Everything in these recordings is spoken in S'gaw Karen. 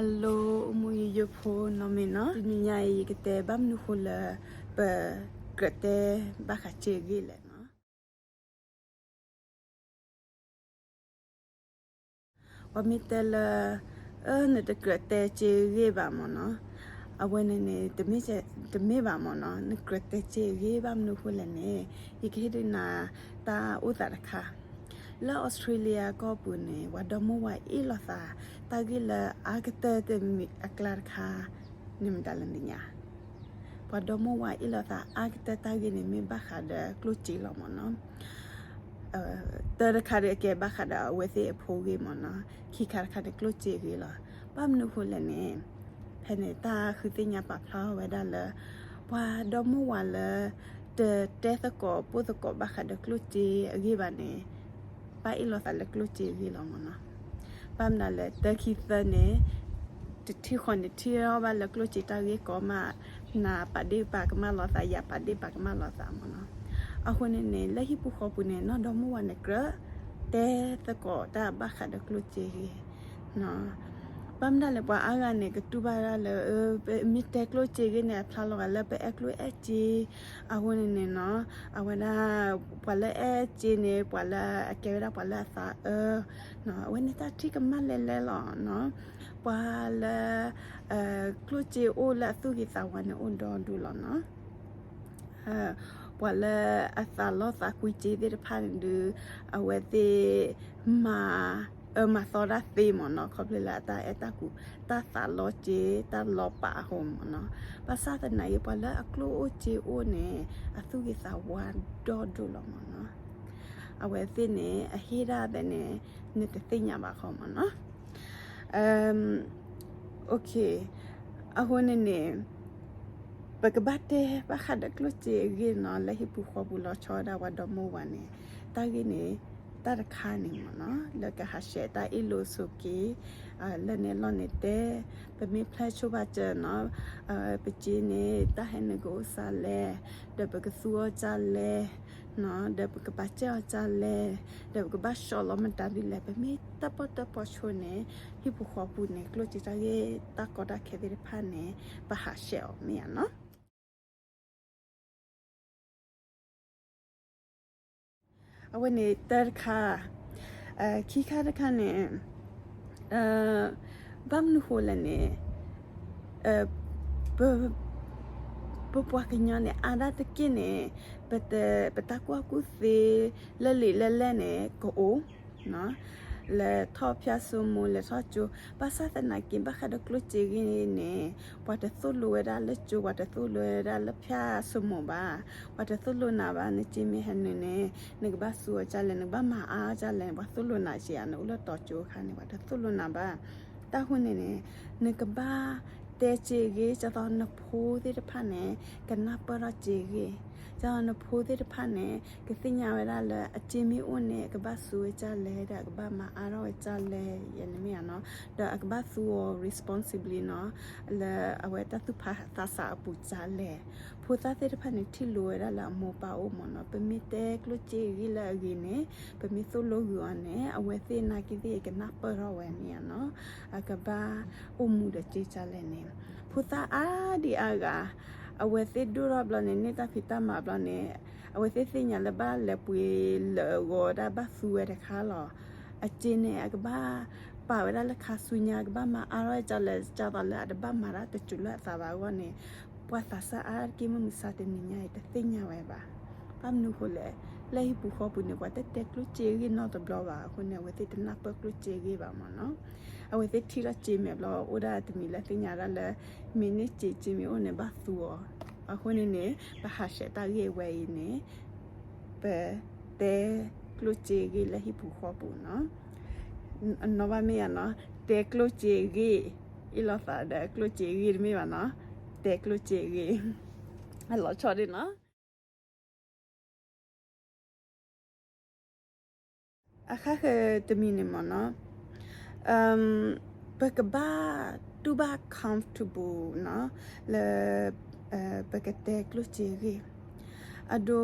Hello အိၣ်မူယိယိဖိနီၢ်မ့ၢ်နီၢ်, တနံၤညါအံၤ ယကတဲဘၣ်မနုၤဃိလၢ ပကြၢးတဲဘၣ်ဃးစ့အဂ့ၢ်လဲၣ်နီၢ်. ပှၤမ့ၢ်တဲလၢ အၢ နတကြၢးတဲစ့အဂ့ၢ်ဘၣ်မ့ၢ်နီၢ်, အဝဲန့ၣ်န့ၣ် တမ့ၢ်ဘၣ်မ့ၢ်နီၢ်, နကြၢးတဲစ့အဂ့ၢ်ဘၣ်မနုၤဃိလဲၣ်န့ၣ်, ယကဟ့ၣ်ဒုးနၤတၢ်အိၣ်သးတခါ လၢ Australia ကီၢ်ပူၤန့ၣ် ပှၤဒီမါဝၤအ့ၣ်လိာ်သး တၢ်ဂ့ၢ်လၢအါကတၢၢ်တမံၤအကျါတခါန့ၣ် မတၤလဲၣ်နသ့ၣ်ညါ, ပှၤဒီမါဝၤအ့ၣ်လိာ်သးအါကတၢၢ်တၢ်ဂ့ၢ်န့ၣ် မ့ၢ်ဘၣ်ဃးဒီးကျိၣ်စ့လီၤမ့ၢ်နီၢ်. တၢ်တခါဒီးအကဲဘၣ်ဃးဒီးအဝဲသ့ၣ်အဖိအဂ့ၢ်မ့ၢ်နီၢ်, ခံခါတခါန့ၣ် ကျိၣ်စ့အဂ့ၢ်လီၤ. ဘၣ်မနုၤဃိလဲၣ်န့ၣ်, ဖဲန့ၣ် တၢ်ဃုသ့ၣ်ညါပာ်ဖျါဝဲဒၣ်လၢ ပှၤဒီမါဝၤလၢ တတဲသကိးပိာ်သကိးဘၣ်ဃးဒီးကျိၣ်စ့အဂ့ၢ်ဘၣ်န့ၣ် ဘၣ်အ့ၣ်လိာ်သးလၢကျိၣ်စ့အဂ့ၢ်လီၤမ့ၢ်နီၢ်. ဘၣ်မနုၤလဲၣ် တၢ်ခံသၢန့ၣ် တထံၣ်ဃီန့ၣ်ထံၣ်အီၤဘၣ်လၢကျိၣ်စ့တၢ်ဂ့ၢ်ကီမး, နၤပာ်ဒ့ၣ်ပာ်ကမၣ်လိာ်သး ယၤပာ်ဒ့ၣ်ပာ်ကမၣ်လိာ်သးမ့ၢ်နီၢ်. အဃိန့ၣ်န့ၣ် လၢဟံၣ်ပူၤဃီပူၤန့ၣ် နီၢ်ဒီမါဝၤန့ၣ် ကြၢးတဲသကိးတၢ်ဘၣ်ဃးဒီးကျိၣ်စ့အဂ့ၢ် ဘၣ်မနုၤလဲၣ် ပှၤအါဂၤန့ၣ် ကတူၢ်ဘၣ်ဒၣ်လၢ မ့ၢ်တဲကျိၣ်စ့အဂ့ၢ်န့ၣ် အဖျါလီၤဂာ်လၢပအဲၣ်ကျိၣ်အဲၣ်စ့, အဃိန့ၣ်န့ၣ်နီၢ်, အဝဲဒၣ် ပှၤလၢအဲၣ်စ့န့ၣ် ပှၤလၢအကဲဝဲဒၣ်ပှၤလၢအသးအၢ, အဝဲန့ၣ်တၢ်ထံၣ်ကမၣ်လဲၣ်လဲၣ်လီၤနီၢ်. ပှၤလၢ ကျိၣ်စ့အိၣ်လၢအသူၣ်ဂ့ၤသးဝါန့ၣ် အိၣ်ဒီဒူၣ်လီၤနီၢ်. ပှၤလၢအသးလီသးကွံစ့သ့ၣ်တဖၣ်န့ၣ်ဒုး အဝဲသ့ၣ်မၤ အၢမၤသီတၢ်သ့မ့ၢ်နီၢ်, ခီဖျိလၢအတၢ်အဲၣ်တၢ်ကွံ တၢ်သးလီစ့ တၢ်လီပာ်အဃိမ့ၢ်နီၢ်. ဘၣ်ဆၣ်သနာ်က့ ပှၤလၢအကျိၣ်အိၣ်စ့အိၣ်န့ၣ် အသူၣ်ဂ့ၤသးဝါဒီဒူၣ်လီၤမ့ၢ်နီၢ်. အဝဲသ့ၣ်န့ၣ် အဟ့ၣ်ဒၣ်သဲန့ၣ် နတသ့ၣ်ညါဘၣ်ဃီမ့ၢ်နီၢ်. အဃိန့ၣ်န့ၣ် ပကဘၣ်တဲဘၣ်ဃးဒီးကျိၣ်စ့အဂ့ၢ်နီၢ်, လၢဟံၣ်ပူၤဃီပူၤလီၤဆီဝဲဒၣ်ပှၤဒီမါဝၤန့ၣ် တၢ်ဂ့ၢ်န့ၣ် တၢ်တခါန့ၣ်မ့ၢ်နီၢ်, လၢကဟးဆှဲးတၢ်အ့ၣ်လိာ်ဆိးက့ လၢန့ၣ်အလီၢ်န့ၣ်တဲ, ပမ့ၢ်ဖျဲၣ်ဆိဘၣ်စၢၤနီၢ်, ပစ့န့ၣ် တၢ်ဟဲနုာ်ကအိၣ်စ့ၢ်လဲၣ်, ဒီးပကသူအီၤစ့ၢ်လဲၣ် ဒီးပကပာ်စဲအီၤစ့ၢ်လဲၣ်, ဒီးပကဘၣ်ဆှီလီၤမတၤဒ်လဲၣ်, ပမ့ၢ်တၢၣ်ပီၣ်တၢၣ်ပီဆိန့ၣ် ဟံၣ်ပူၤဃီပူၤန့ၣ် ကျိၣ်စ့တၢ်ဂ့ၢ်တၢ်ကီတၢ်ခဲသ့ၣ်တဖၣ်န့ၣ် ပဟးဆှဲးအီၤမ့ၢ်ဧါနီၢ်. အဝဲန့ၣ်တၢ်တခါ, ခံခါတခါန့ၣ် ဘၣ်မနုၤဃိလဲၣ်န့ၣ် ပ ပပှၤကညီန့ၣ် အါဒၣ်တက့ၢ်န့ၣ် ပတၢ်ကူၣ်ဘၣ်ကူၣ်သ့လၢလံာ်လဲၢ်လဲၢ်န့ၣ် ကအိၣ် လဲၤထီၣ်ဖၠၣ်စိမိၤ လဲၤထီၣ်ကၠိ, ဘၣ်ဆၣ်သနာ်က့ ဘၣ်ဃးဒီးကျိၣ်စ့အဂ့ၢ်န့ၣ် ပှၤတသိၣ်လိဝဲဒၣ်လၢကၠိ, ပှၤတသိၣ်လိဝဲဒၣ်လၢဖၠၣ်စိမိၤဘၣ်, ပှၤတသိၣ်လိနၤဘၣ်, နစ့မ့ၢ်ဟဲနုာ်န့ၣ် နကဘၣ်သူအီၤစ့ၢ်လဲၣ်, နကဘၣ်မၤအါစ့ၢ်လဲၣ်, ပှၤသိၣ်လိနၤစ့ဧါ, နအိၣ်လၢတီၤကၠိအခါန့ၣ် ပှၤတသိၣ်လိနၤဘၣ်. တၢ်ဃိန့ၣ်န့ၣ် နကဘၣ်တဲစ့အဂ့ၢ် ဒ်သိးနဖိသ့ၣ်တဖၣ်န့ၣ် ကနၢ်ပၢၢ်ထီၣ်စ့အဂ့ၢ်, ဒ်သိးနဖိသ့ၣ်တဖၣ်န့ၣ် ကသ့ၣ်ညါဝဲဒၣ်လၢအစ့မ့ၢ်အိၣ်န့ၣ် အကဘၣ်သူဝဲစ့ၢ်လဲၣ်, ဒီးအကဘၣ်မၤအါထီၣ်ဝဲစ့ၢ်လဲၣ်, ယဲန့ၣ်မ့ၢ်ဧါနီၢ်, ဒီးအကဘၣ်သူအီၤ responsibly နီၢ်, လၢအဝဲတၢ်သူၣ်ဖးသးစးအပူၤစ့ၢ်လဲၣ်. ဖိသၣ်သ့ၣ်တဖၣ်န့ၣ် ထံၣ်လိာ်ဝဲဒၣ်လၢအမိၢ်ပၢ်အိၣ်မ့ၢ်နီၢ်, ပမ့ၢ်တဲကျိၣ်စ့အဂ့ၢ်လၢအဂ့ၤန့ၣ် ပမ့ၢ်သိၣ်လိဂုာ်အီၤန့ၣ် အဝဲသ့ၣ်နာ်က့သ့ၣ်ကနၢ်ပၢၢ်ထီၣ်ဝဲမ့ၢ်ဧါနီၢ်, အကဘၣ်အိၣ်မူဒီးစ့စ့ၢ်လဲၣ်န့ၣ်. ဖိသၣ်အါဒံအါဂၤ အဝဲသ့ၣ်ဒိၣ်ထီၣ်ဘျီန့ၣ် န့ၢ်တၢ်ဖံးတၢ်မၤဘျီန့ၣ် အဝဲသ့ၣ်သ့ၣ်ညါလၢဘၣ်လဲၤပှ့ၤလၢအဂီၤဒၣ် ဘၣ်သူဝဲတခါလီၤ. အစ့န့ၣ် အကဘၣ်ပာ်ဝဲဒၣ်လၢခါဆူညါ, အကဘၣ်မၤအါထီၣ်ဝဲစ့ၢ်လဲၣ်, ဒ်သိးလၢအတဘၣ်မၤတၢ်တစူၤလၢအသးဘၣ်အဂီၢ်န့ၣ် ပှၤသးစၢ်အါတက့ၢ် မုၢ်မဆါတနံၤညါအံၤ တသ့ၣ်ညါဝဲဘၣ်. ဘၣ်မနုၤဃိလဲၣ်, လၢဟံၣ်ပူၤဃီပူၤန့ၣ် ပှၤတတဲကျိၣ်စ့အဂ့ၢ်နီတဘျီဘၣ်အဃိန့ၣ် အဝဲသ့ၣ်တနၢ်ပၢၢ်ကျိၣ်စ့အဂ့ၢ်ဘၣ်မ့ၢ်နီၢ်. အဝဲသ့ၣ်ထံၣ်ထီၣ်စ့မဲာ်ဘျီ အိၣ်ဒၣ်တမံၤလၢသ့ၣ်ညါဒၣ်လၢ မ့ၢ်န့ၢ်စ့ စ့မ့ၢ်အိၣ်န့ၣ် ဘၣ်သူအီၤ. အဃိန့ၣ်န့ၣ် ပဟးဆှဲးတၢ်ဂ့ၢ်ဝဲအံၤန့ၣ် ပတဲကျိၣ်စ့အဂ့ၢ်လၢဟံၣ်ပူၤဃီပူၤနီၢ်. အနီၢ်ဘၣ်မ့ၢ်ဧါနီၢ်, တဲကျိၣ်စ့အဂ့ၢ်, အ့ၣ်လိာ်သးဒီးကျိၣ်စ့အဂ့ၢ်တမ့ၢ်ဘၣ်နီၢ်, တဲကျိၣ်စ့အဂ့ၢ် အလီၤဆီဒ်နီၢ်. အဃၣ်ဃၢၤတမံၤန့ၣ်မ့ၢ်နီၢ်, ပကဘၣ်တူၢ်ဘၣ် comfortable နီၢ် လၢ ပကတဲကျိၣ်စ့အဂ့ၢ်. အဒိ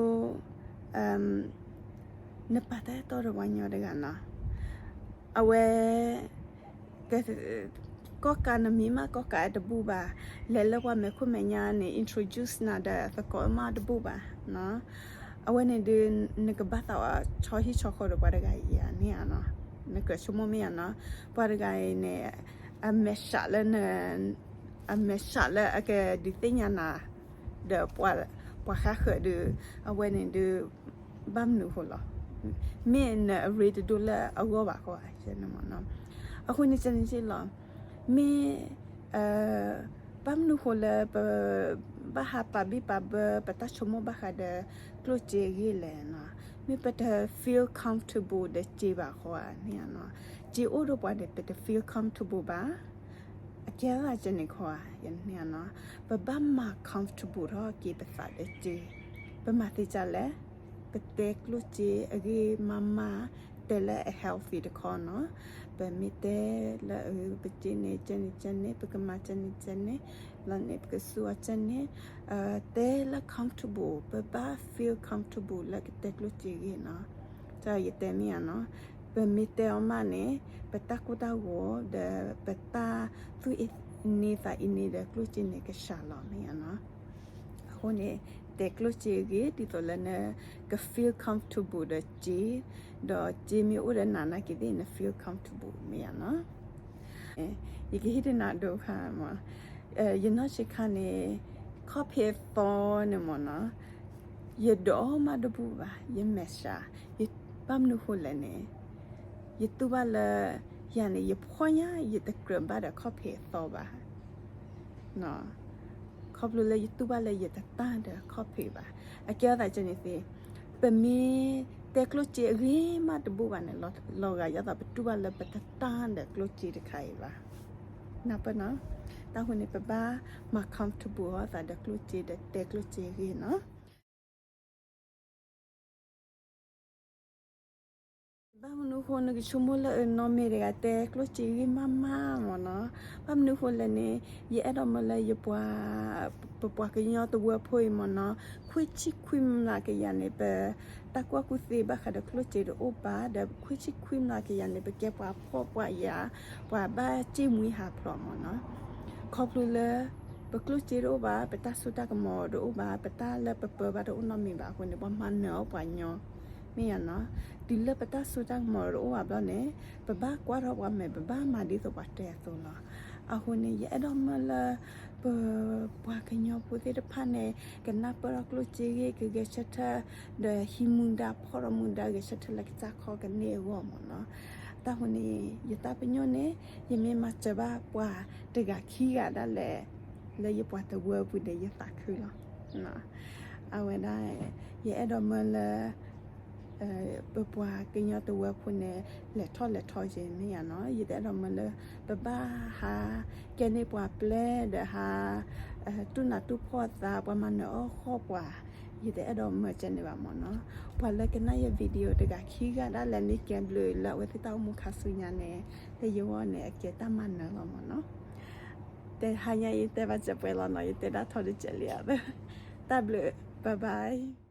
နပာ်တၢ်အဲၣ်တီဒီးပှၤကညီတဂၤနီၢ်, အဝဲ က comfortable ကီၢ်ကးနမံၤမး ကီၢ်ကးတဘူၣ်ဘၣ်, လဲၤလၢပှၤမဲာ်ခိၣ်မဲာ်ညါန့ၣ် introduce နၤဒီးသကိးမးတဘူၣ်ဘၣ်. အဝဲန့ၣ်ဒုး နကဘၣ်သးအီၤဆီဟံၣ်ဆီဃီဒီးပှၤတဂၤအံၤဧါန့ၣ်ဧါနီၤ, နကြၢးဆိကမိၣ်မ့ၢ်ဧါနီၤ, ပှၤတဂၤအံၤန့ၣ် အမဲာ်ဆှးလၢ အမဲာ်ဆှးလၢအကဒုးသ့ၣ်ညါနၤ ဒီးပှၤဃါဃၢၤဒုး အဝဲန့ၣ်ဒုး ဘၣ်မနုၤဃိလီၤ. မ့ၢ်နအရ့တဒိၣ်လၢအဂီၢ်ဘၣ်ဃိဧါ, အဃိန့ၣ်ကန့ၣ်က့လီၤ. မ့ၢ် ဘၣ်မနုၤဃိလၢပ ဘၣ်ဟးပာ်ဘံၣ်ပာ်ဘၢပတၢ်ဆိကမိၣ်ဘၣ်ဃးဒီးကျိၣ်စ့အဂ့ၢ်လဲၣ်နီၤ, မ့ၢ်ပတ feel comfortable ဒီးစ့ဘၣ်ဃိဧါန့ၣ်ဧါနီၤ, စ့အိၣ်ဒီးပှၤန့ၣ် ပတ feel comfortable ဘၣ်. အကဲသးကန့ၣ်ခီဧါ, ယန့ၣ်ဧါနီၤ, ပဘၣ်မၤ comfortable ထီၣ်က့ၤပသးဒီးစ့, ပမၤသ့ဒ်လဲၣ်, ပတဲကျိၣ်စ့အဂ့ၢ်မးမး, တဲလၢအ healthy တခီနီၤ, ပမ့ၢ်တဲလၢအ ပစ့န့ၣ် ကန့ၣ်ကန့ၣ် ပကမၤကန့ၣ်ကန့ၣ်, လီၤန့ၣ် ပကစူးအီၤကန့ၣ်, တဲလၢ comfortable, ပဘၣ် feel comfortable လၢကတဲကျိၣ်စ့အဂ့ၢ်နီၤ. ယတဲမ့ၢ်ဧါနီၤ, ပမ့ၢ်တဲအီၤမးန့ၣ် ပတၢ်ကိၢ်တၢ်ဂီၤဒီးပတၢ်သူၣ်အ့န့သးအ့န့ဒီးကျိၣ်စ့န့ၣ်ကစှၤလီၤမ့ၢ်ဧါနီၤ. အဃိန့ၣ် တဲကျိၣ်စ့အဂ့ၢ် ဒ်သိးလၢနက feel comfortable ဒီးစ့, ဒီးစ့မ့ၢ်အိၣ်ဒီးနၤနာ်က့သ့ၣ် န feel comfortable မ့ၢ်ဧါနီၤ. ယကဟ့ၣ်ဒုးနၤဒိခါမး, ယနီၢ်ဆံးခါန့ၣ် ခီၣ်ဖံးအသီန့ၣ်မ့ၢ်နီၤ, ယဒိးမးတဘူၣ်ဘၣ်, ယမဲာ်ဆှး, ဘၣ်မနုၤဃိလဲၣ်န့ၣ်, ယတူၢ်ဘၣ်လၢ ယၤန့ၣ် ယဖှီၣ်ညါ ယတကြၢးဘၣ်ဒီးခီၣ်ဖံးအသီဘၣ်. ခီဖျိလၢယတူၢ်ဘၣ်လၢယတတၢ်ဒီးခီၣ်ဖံးဘၣ်. အကဲသးကန့ၣ်သ့, ပမ့ၢ်တဲကျိၣ်စ့အဂ့ၢ်မးတဘူၣ်ဘၣ်န့ၣ် လီၤဂာ်ယသးပတူၢ်ဘၣ်လၢပတတၢ်ဒီးကျိၣ်စ့တခါအံၤဘၣ်. နၢ်ပၢၢ်နီၤ, တၢ်ဃိန့ၣ် ပဘၣ်မၤ comfortable အသးဒီးကျိၣ်စ့ဒီးတဲကျိၣ်စ့အဂ့ၢ်နီၤ. ဘၣ်မနုၤဃိနကဆိကမိၣ်လၢအနီၢ်မ့ၢ်တဂၤတဲကျိၣ်စ့ဂ့ၤမးမးမ့ၢ်နီၤ. ဘၣ်မနုၤဃိလဲၣ်န့ၣ် ယအဲၣ်ဒိးမၢလၢယပှၤ, ပပှၤကညီတဝၢဖိအံၤမ့ၢ်နီၤ, ခွံဆံခွံမျးကယၤန့ၣ် ပတၢ်ကူၣ်ဘၣ်ကူၣ်သ့ဘၣ်ဃးဒီးကျိၣ်စ့တအိၣ်ဘၣ်, ဒီးခွံဆံခွံမျးကယၤန့ၣ် ပကဲပှၤဖှီၣ်ပှၤယာ်, ပှၤဘၣ်စ့ၣ်မှံဟးဖျိးမ့ၢ်နီၤ. ခီဖျိလၢ ပကျိၣ်စ့တအိၣ်ဘၣ်, ပတၢ်စိတၢ်ကမီၤတအိၣ်ဘၣ်, ပတၢ်လၢပပၢဘၣ်တအိၣ်နီတမံၤဘၣ်အဃိန့ၣ် ပှၤမၤနၢၤအီၣ်ပှၤညီ, မ့ၢ်ယၤနီၤ. တုၤလၢပတၢ်စိတၢ်ကမီၤတအိၣ်ဘၣ်ဘျီန့ၣ် ပဘၣ်ကွၢ်ထီၣ်ပှၤမဲာ်, ပဘၣ်မၤဒ်သိးပှၤတဲအသိးလီၤ. အဃိန့ၣ် ယအဲၣ်ဒိးမၢလၢ ပပှၤကညီဖိသ့ၣ်တဖၣ်န့ၣ် ကနၢ်ပၢၢ်ထီၣ်ကျိၣ်စ့ဂ့ၢ်, ကဂဲၤဆၢထၢၣ်, ဒီးဟံးမူဒါ, ဖီၣ်ထီၣ်မူဒါ, ဂဲၤဆၢထၢၣ်လၢကစၢ်ခီကန့ၢ်အဂီၢ်မ့ၢ်နီၤ. တၢ်ဃိန့ၣ် ယတၢ်ပညိၣ်န့ၣ် ယမ့ၢ်မၤစၢၤဘၣ်ပှၤတဂၤခံဂၤဒၣ်လဲာ် လၢယပှၤတဝၢပူၤန့ၣ် ယသးခုလီၤ. အဝဲဒၣ် ယအဲၣ်ဒိးမၢလၢ ပပှၤကညီတဝၢဖိန့ၣ် လဲၤထီၣ်လဲၤထီက့ၤ မ့ၢ်ယၤနီၤ. ယတအဲၣ်ဒိးမၢလၢ ပဘၣ်ဟးကဲန့ၢ်ပှၤပျဲၢ်ဒီးဟး တူၢ်နးတူၢ်ဖှီၣ်သး, ပှၤမၤနၢၤအီၣ်ဃီၣ်ပှၤ, ယတအဲၣ်ဒိးမၢကဲန့ၣ်ဘၣ်မ့ၢ်နီၤ. ပှၤလၢကနၣ်ယ video တဂၤခံဂၤဒၣ်လဲာ်န့ၣ် ကဲဘျုးလၢအဝဲသ့ၣ်တၢ်အိၣ်မူခါဆူညါန့ၣ် လၢယဂီၢ်န့ၣ် အကဲတၢ်မၤနၢၤလီၤမ့ၢ်နီၤ. တဟါညါအံၤ တဲဘၣ်စၢၤပှဲၤလီၤနီၤ, ယတဲဒၣ်ထီဒုးစဲးလံဧါ. တၢ်ဘျုး, bye bye.